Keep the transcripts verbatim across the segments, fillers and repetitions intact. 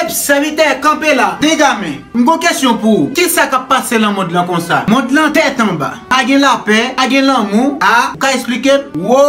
Sèvitè, kanpe la, dega men. M gon kesyon pou ou. Kisa k ap pase nan mond lan konsa? Mond lan tèt anba. Pa gen lapè, pa gen lanmou. A, ou ka esplike m? Wo,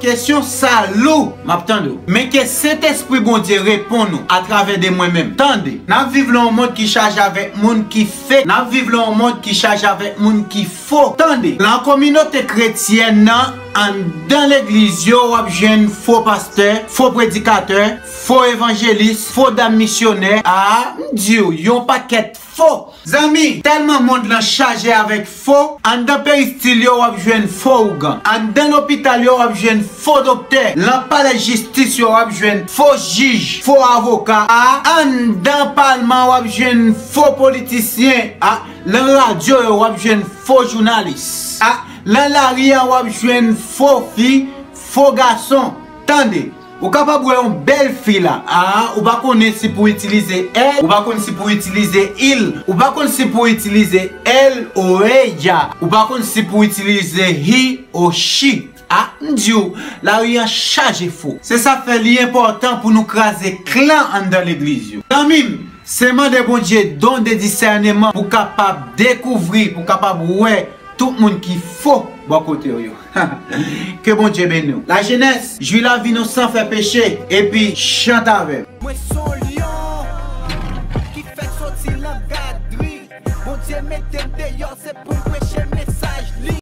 kesyon sa lou. M ap tande w. Men ke Sentespri Bondye reponn ou atravè de mwen menm. Tande, n ap viv nan yon mond ki chaje avèk moun ki fake. N ap viv nan yon mond ki chaje avèk moun ki fo. Tande, nan kominote kretyèn nan, anndan legliz yo, w ap jwenn fo pastè, fo predikatè, fo evanjelis, fo dam misyonè. A, m di w, yon pakèt fo. Zanmi, tèlman mond lan chaje avèk fo, anndan peristil yo, w ap jwenn fo ougan. Anndan lopital yo, w ap jwenn fo doktè. Lan palè jistis yo, w ap jwenn fo jij, fo avoka. A, anndan palman, w ap jwenn fo politisyen. A, lan radyo yo, w ap jwenn fo jounalis. A, lan lari a, w ap jwenn fo fi, fo gason. Tande, ou kapab wè yon bèl fi la. A, ou pa konnen si pou itilize elle, ou pa konn si pou itilize il, ou pa konn si pou itilize elle ou ella, ou pa konn si pou itilize he ou she. A, m di w, lari an chaje fo. Se sa k fè li enpòtan pou nou kraze klan anndan legliz yo. Zanmi m, se mande Bondye don de disèneman pou kapab dekouvri, pou kapab wè tout moun ki fo bò kote w yo. Ke Bondye beni w. Lajenès, jwi lavi nou san fè peche, epi chante avè m. Mwen se yon lyon ki fèk soti nan gadri. Bondye mete m deyò, se pou m preche mesaj.